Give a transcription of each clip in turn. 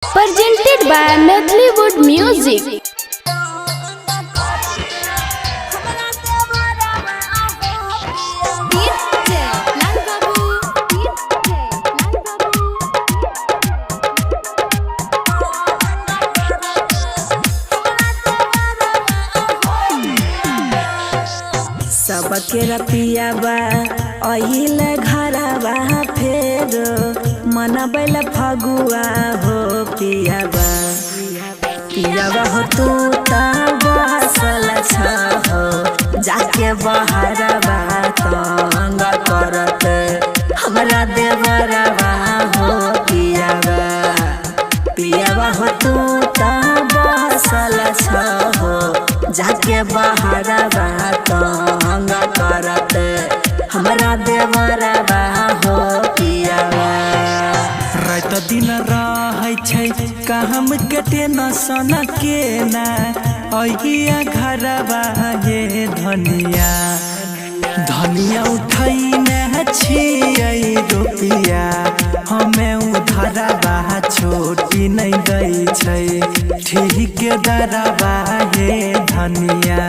Presented by Maithili Music. सबके रतियाबा अहिल घरबा फेर मनबैल फगुआ हो पियाबा। पियाबा हो तू त बसल छ हो जाके बहरबा तंग करत हमरा देवरबा हो पियाबा। पियाबा हो तू त बसल छ हो जाके बहरबा तंग करत हमरा देवरबा हो पियाबा। रात दिन रहै छै काम के टेंशन केना अहिया घरबा ये धनिया। धनिया उठैने छियै रुपिया हमे उधारबा छोटी नै दै छै ठीक दरबा ये धनिया।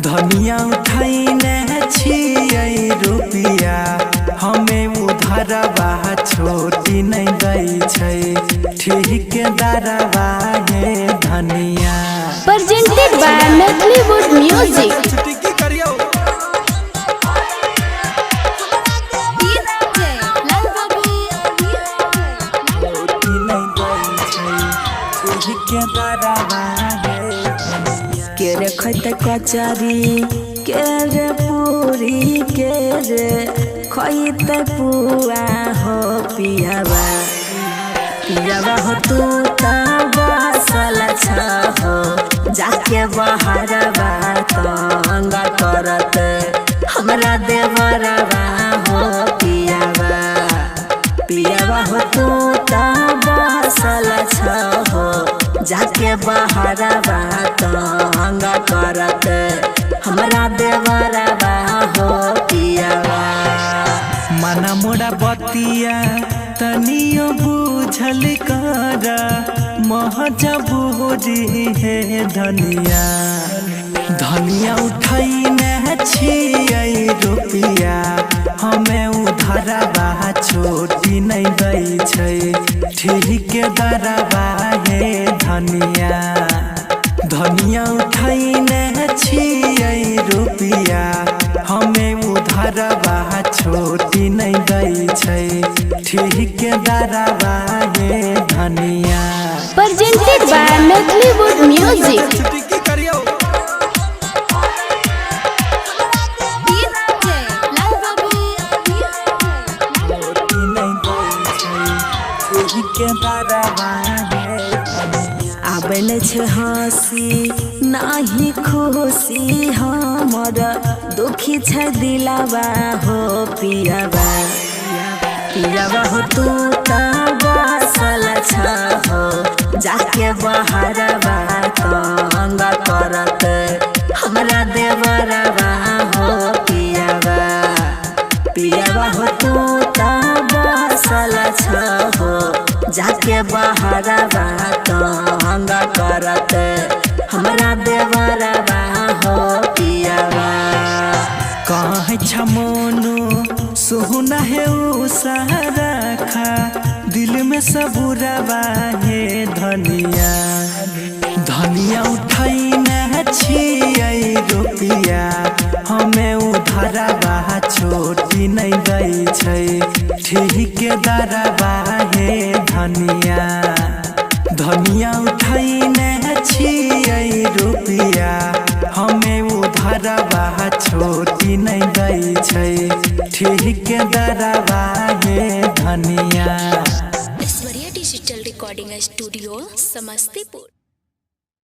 धनिया उठैने छियै रुपिया हमे उधारबा छोटी नै दै छै ठीक दरबा ये धनिया। Presented by Maithili Music. छुट्टी की करियौ। छोटी नै दै छै ठीक दरबा ये धनिया। के रे खैते कचरी के रे पूरी के रे खैते पुआ हो पियाबा। पियाबा हो तू त बसल छ हो जाके बहरबा तंग करत हमरा देवरबा हो पियाबा। पियाबा हो तू त बसल छ हो जाके बहरबा तंग करत हमरा देवरबा हो पियाबा। माना मोरा बतिया तनियो बुझल कर महजबूरी हे धनिया। धनिया उठैने छियै रुपिया हमे उधारबा छोटी नै दै छै ठीक दरबा हे धनिया। धनिया उठैने छियै रुपिया हमे उधारबा छोटी नै दै छै ठीक दरबा हे धनिया। Presented by Maithili Music. छुट्टी की करियौ। छोटी नै दै छै ठीक दरबा हे धनिया। आबै नै छै हँसी नाही खुशी हमर दुखी छै दिलाबा हो पियाबा। पियाबा हो तू त बसल छ हो जाके बहरबा तंग करत हमरा देवरबा हो पियाबा। पियाबा हो तू त बसल छ हो जाके बहरबा तंग करत हमरा देवरबा हो पियाबा। कहै छ मोनू सोहना हे उ सहारा खा दिल में सबुरबा हे धनिया। धनिया उठैने छियै रुपिया हमे उधारबा छोटी नै दै छै ठीक दरबा हे धनिया। धनिया उठैने छियै रुपिया हमे उधारबा छोटी नै दै छै ठीक दरबा हे धनिया। Aishwarya digital recording studio Samastipur.